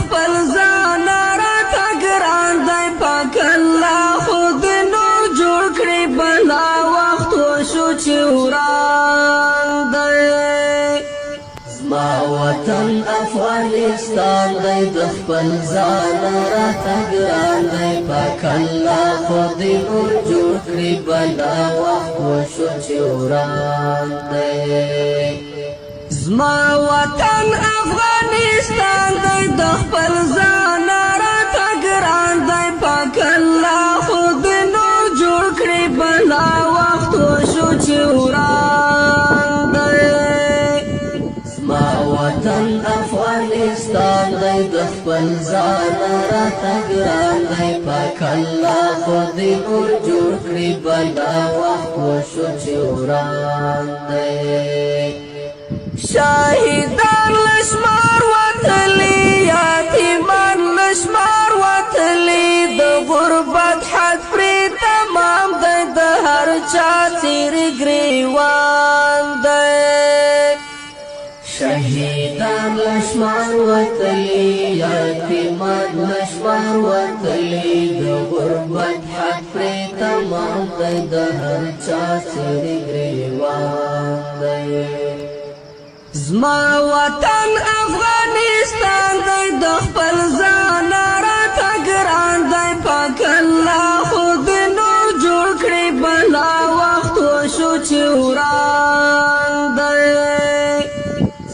خپل ځان راته ګران دی، پاک الله خو دې نور جوړ کړي بلا وخت وشو چې وران دی. زما وطن افغانستان دی، د خپل ځان راته ګران دی، پاک الله خو دې نور جوړ کړي بلا وخت وشو چې وران دی. زما وطن افغانستان دی، د خپل ځان راته ګران دی، پاک الله خو دې نور جوړ کړي بلا وخت وشو چې وران دی. زما وطن افغانستان دی، د خپل ځان راته ګران دی، پاک الله خو دې نور جوړ کړي بلا وخت وشو چې وران دی. شاهدان لشمار وتلی، یتیمان لشمار وتلی، د غربت حد پرې تمام دی، د هر چا څیر ګریوان دی. شهیدان لشمار وتلی، یتیمان لشمار وتلی، د غربت حد پرې تمام دی، د هر چا څیر ګریوان دی. زما وطن افغانستان دی، د خپل ځان راته ګران دی، پاک الله خو دې نور جوړ کړي بلا وخت وشو چې وران دی.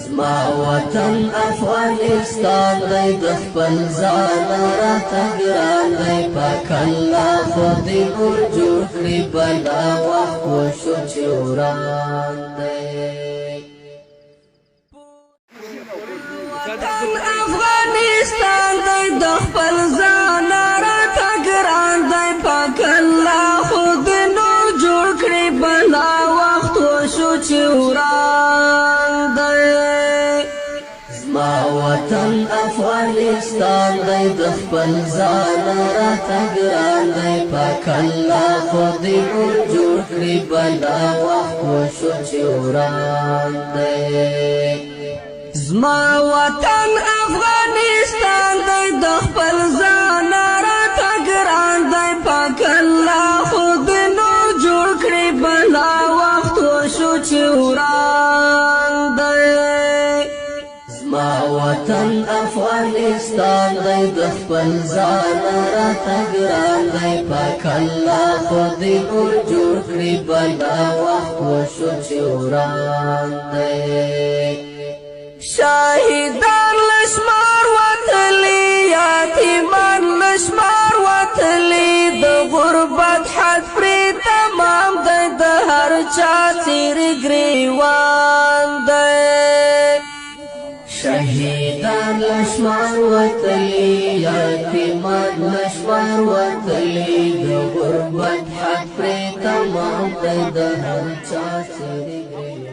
زما وطن افغانستان دی، د خپل ځان راته ګران دی، پاک الله خو دې نور جوړ کړي بلا وخت وشو چې وران دی. وطن افغانستان دی، د خپل ځان راته ګران دی، پاک الله خو دې نور جوړ کړي بلا وخت وشو چې وران دی. زما وطن افغانستان دی، د خپل ځان راته ګران دی، پاک الله خو دې نور جوړ کړي بلا وخت وشو چې وران دی. زما وطن افغانستان دی، د خپل ځان راته ګران دی، پاک الله خو دې نور جوړ کړي بلا وخت وشو چې وران دی. زما وطن افغانستان دی، د خپل ځان راته ګران دی، پاک الله خو دې نور جوړ کړي بلا وخت وشو چې وران دی. شاهدان لشمار وتلی، یتیمان لشمار وتلی، د غربت حد پرې تمام دی، د هر چا څیر ګریوان دی. شهیدان لشمار وتلی، یتیمان لشمار وتلی، د غربت حد پرې تمام دی، د هر چا څیر